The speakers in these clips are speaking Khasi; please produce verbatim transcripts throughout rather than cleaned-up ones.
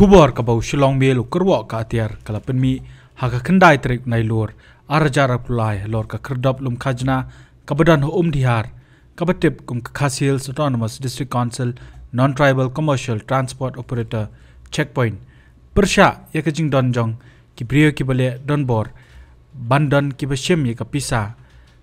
Khubor kaba u Shillong Mail u kyrwoh ka atiar ka la pynmih ha ka khyndai tarik u Nailur ar hajar arphew lai halor ka khyrdop lum khajna kaba don ha Umdihar, kaba tip kum ka Khasi Hills Autonomous District Council Non-Tribal Commercial Transport Operator Checkpoint. Pyrshah ïa ka jingdon jong ki briew kiba leh donbor ban don kiba shim ïa ka pisa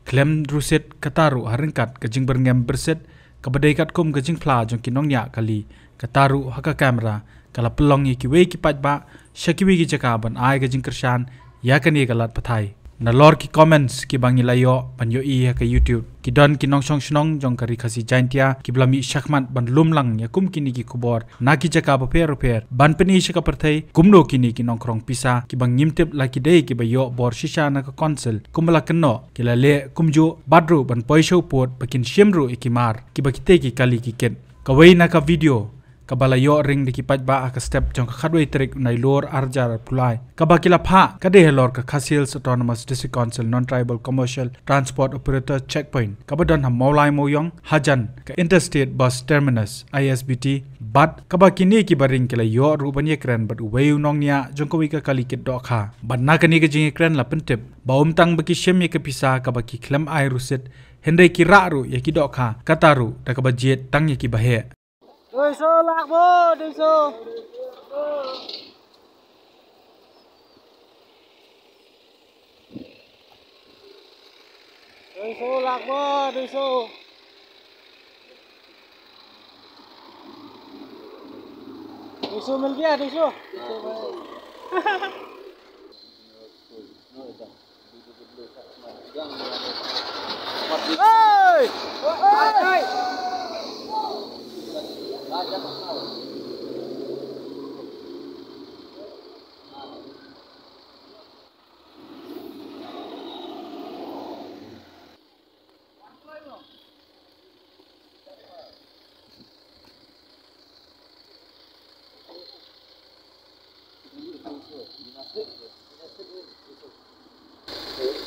khlem rusit, kata ruh ha ryngkat ka jingbyrngem byrsit kaba dei katkum ka jingphla jong ki nongñiah kali, kata ruh ha ka kamera ka la pynlong ïa kiwei ki paidbah sha kiwei ki jaka ban ai ka jingkyrshan ïa kane ka lad pathai. Nalor ki comments kiba ngi la ïoh ban ïohi ha ka YouTube, ki don ki nongshong shnong jong ka Ri Khasi Jaintia kiba la mih shakhmat ban lum lang ïa kum kine ki khubor na ki jaka bapher bapher ban pyni sha ka pyrthei kumno kine ki nongkhrong pisa kiba ngim tip la ki dei kiba ïoh bor shisha na ka council kumba la kynnoh, ki la leh kumjuh bad ruh ban poi sha u pud ba kin shim ruh ïa ki mar kiba kitei ki kali ki kit. Kawei na ka video kaba la ïoh ring da ki paidbah ha ka step jong ka khatwei tarik u Nailur ar hajar arphew lai, kaba ki la phah ka dei halor ka Khasi Hills Autonomous District Council Non-Tribal Commercial Transport Operator Checkpoint kaba don ha Mawlai Mawiong hajan ka Interstate Bus Terminus, I S B T, bad kaba kine kiba ring ki la ïoh ruh ban ïakren bad uwei u nongñiah jong kawei ka kali kit dohkha. Bad na kane ka jingïakren la pyntip ba ym tang ba ki shim ïa ka pisa kaba ki khlem ai rusit, hynrei ki rah ruh ïa ki dohkha, kata ruh da kaba jied tang ïa kiba heh. Dui so lak bo, dui so. Dui so lak bo, dui so. Dui so mil gaya, dui so.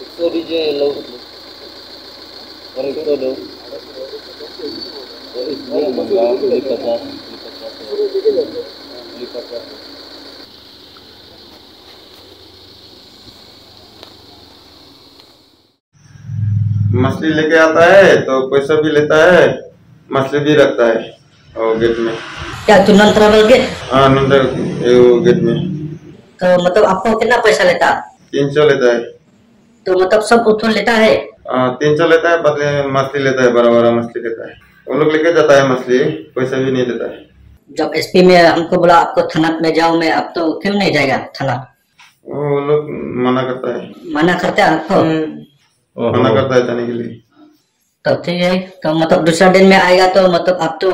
एक सौ दीजिए, लो। और एक सौ दो। और इसलिए महंगा, ये पचास, ये पचास है। ये पचास है। मछली लेके आता है तो पैसा भी लेता है, मछली भी रखता है वो गेट में। क्या तू नॉन ट्राइबल गेट? हाँ, नॉन ट्राइबल, ये वो गेट में। तो मतलब आपको कितना पैसा लेता? तीन सौ लेता है। तो मतलब सब उठो लेता है? हाँ, तीन सौ लेता है, बदले मछली लेता है, बड़ा बड़ा मछली लेता है। वो लोग लेके जाता है मछली, पैसा भी नहीं लेता है। जब एसपी में हमको बोला आपको थाना में जाओ, मैं, आप तो क्यों नहीं जाएगा थाना? वो लोग मना करता है। मना करता है आपको? हम्म। ओहो। मना करता है जाने के लिए। तो ठीक है, तो मतलब दूसरा दिन में आएगा तो मतलब आप तो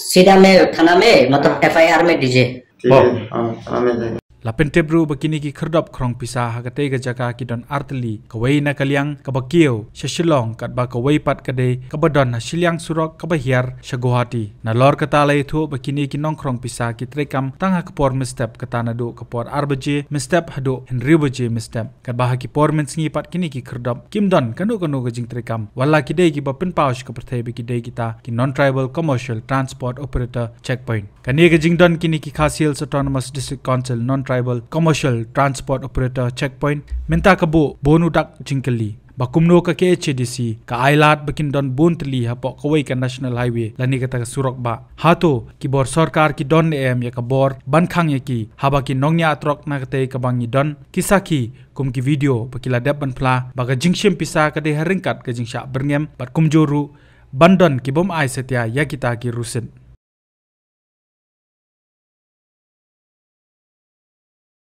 सीधा में थाना में मतलब एफआईआर में दीजिए। ठीक है, हाँ, थाना में जाएंगे। La pyntip ruh ba kine ki khyrdop khrong pisa ha katei ka jaka ki don artylli, kawei na ka liang kaba kiew sha Shillong, katba kawei pat ka dei kaba don ha shiliang surok kaba hiar sha Guwahati. Nalor kata la ïathuh ba kine ki nongkhrong pisa ki treikam tang ha ka por mynstep, kata naduh ka por ar baje mynstep haduh hynriew baje mynstep. Katba ha ki por mynsngi pat kine ki khyrdop kim don kano kano ka jingtreikam, wat la ki dei kiba pynpaw sha ka pyrthei ba ki dei kita ki Non-Tribal Commercial Transport Operator Checkpoint. Kane ka jingdon kine ki Khasi Hills Autonomous District Council Non-Tribal Commercial Transport Operator Checkpoint mynta ka buh bun u dak jingkylli ba kumno ka KHADC ka ailad ba kin don bun tylli hapoh kawei ka National Highway lane kata ka surok bah. Hato ki bor sorkar ki don ne em ïa ka bor ban khang ïa ki, haba ki nongñiah trok na katei kaba ngi don ki sakhi kum ki video ba ki la dep ban phla ba ka jingshim pisa ka dei ha ryngkat ka jingshah byrngem bad kumjuh ruh ban don ki bym ai satia ïa kita ki rusit.